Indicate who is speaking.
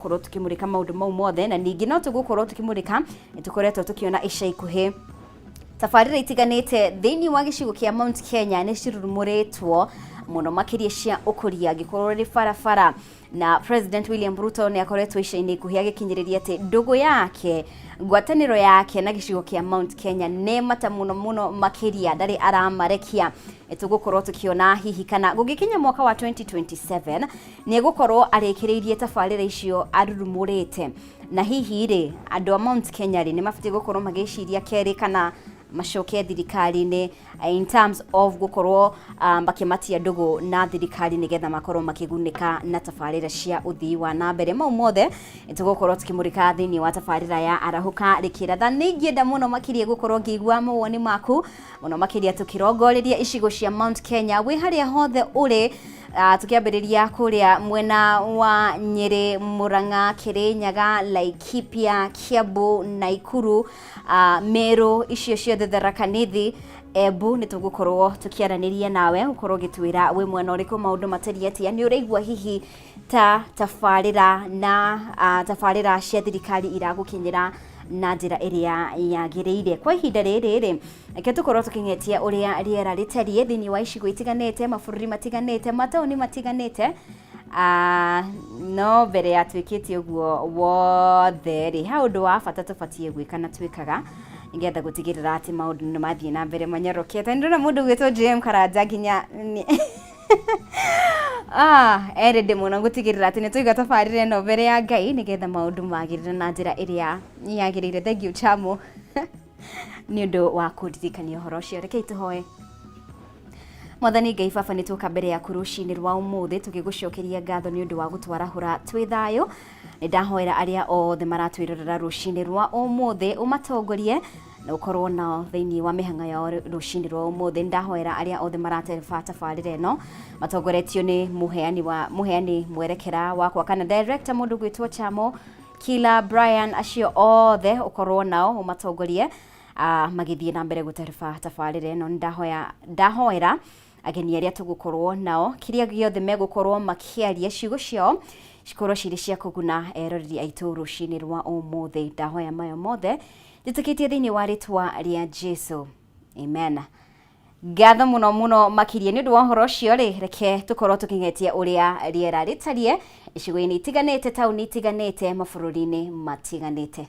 Speaker 1: Tũgũkorwo tũkĩmũrĩka maũndũ mau mothe, na ningĩ no tũgũkorwo tũkĩmũrĩka nĩ tũkoretwo tũkĩona ica ikuhĩ tabarĩra itiganĩte thĩinĩ wa gĩcigo kĩa Mount Kenya nĩ cirurumũrĩtwo mũno makĩria cia ũkũria angĩkorwo rĩ barabara, na President William Ruto nĩ akoretwo ica-inĩ ikuhĩ agĩkinyĩrĩria atĩ ndũgũ yake, ngwatanĩro yake na gĩcigo kĩa Mount Kenya nĩ mata mũno mũno makĩria, ndarĩ aramarekia. Nĩ tũgũkorwo tũkĩona hihi kana gũgĩkinya mwaka wa 2027 nĩ egũkorwo arĩkĩrĩirie tabarĩra icio arurumũrĩte, na hihi rĩ, andũ a Mount Kenya rĩ, nĩ mabatiĩ gũkorwo magĩciria kerĩ kana macoke thirikari-inĩ in terms of gũkorwo makĩmatia ndũgũ na thirikari nĩgetha makorwo makĩgunĩka na tabarĩra cia ũthii wa na mbere. Mau mothe nĩtũgũkorwo tũkĩmũrĩka thĩinĩ wa tabarĩra ya Arahũka Rĩkĩratha. Nĩ ingĩenda mũno makĩria gũkorwo ngĩigua mawoni maku mũno makĩria tũkĩrongoreria icigo cia Mount Kenya wĩ harĩa hothe ũrĩ, tũkĩambĩrĩria kũrĩa mwena wa Nyĩrĩ, Murang'a, Kĩrĩnyaga, Laikipia, Kiambu, Naikuru, Meru, icio ciothe, Tharaka Nithi, Embu. Nĩ tũgũkorwo tũkĩaranĩria nawe ũkorwo ũgĩtwĩra wĩ mwena ũrĩkũ, maũndũ matariĩ atĩa, nĩ ũraigua hihi ta tabarĩra na tabarĩra cia thirikari iragũkinyĩra na njĩra ĩrĩa yagĩrĩire. Kwa ihinda rĩrĩ rĩ, reke tũkorwo tũkĩng'etia ũrĩa rĩera rĩtariĩ thĩinĩ wa icigo itiganĩte, mabũrũri matiganĩte, mataũni matiganĩte. No mbere ya twĩkĩte ũguo wothe rĩ, he ũndũ wa bata tũbatiĩ gwĩka na twĩkaga nĩgetha gũtigĩrĩra atĩ maũndũ nĩ mathiĩ na mbere manyorokete. Nĩ ndĩrona mũndũ ũgwĩtwo JM Karanja nginya erĩ mũno gũtigĩrĩra atĩ nĩ twaiga tabarĩra ĩno mbere ya Ngai nĩgetha maũndũ magĩrĩre na njĩra ĩrĩa yagĩrĩire. Thank you, Chamo, nĩ ũndũ wa kũndirikania ũhoro ũcio. Rekei tũhoe. Mwathani Ngai Baba, nĩ tuoka mbere yaku rũcinĩ rwa ũmũthĩ tũgĩgũcokeria ngatho nĩ ũndũ wa gũtwarahũra twĩ thayũ. Nĩ ndahoera arĩa othe maratwĩrorera rũcinĩ rwa ũmũthĩ, ũmatongorie na ũkorwo nao thĩinĩ wa mĩhang'o yao rũcinĩ rwa ũmũthĩ. Nĩ ndahoera arĩa othe marateba tabarĩra ĩno matongoretio nĩ mũheani wa mũheani mwerekera wakwa kana director, mũndũ gwĩtwo Chamo Kila Brian, acio othe ũkorwo nao ũmatongorie magĩthiĩ na mbere gũtereba tabarĩra ĩno. Nĩ ndahoya, ndahoera ageni arĩa tũgũkorwo nao, kĩrĩa gĩothe megũkorwo makĩaria, ciugo ciao cikorwo cirĩ cia kũguna eroreri aitũ rũcinĩ rwa ũmũthĩ. Ndahoya mayo mothe njĩtĩkĩtie thĩinĩ wa rĩtwa rĩa Jesu, amen. Ngatho mũno mũno makĩria nĩ ũndũ wa ũhoro ũcio rĩ, reke tũkorwo tũkĩng'etia ũrĩa rĩera rĩtariĩ icigo-inĩ itiganĩte, taũni itiganĩte, mabũrũri-inĩ matiganĩte.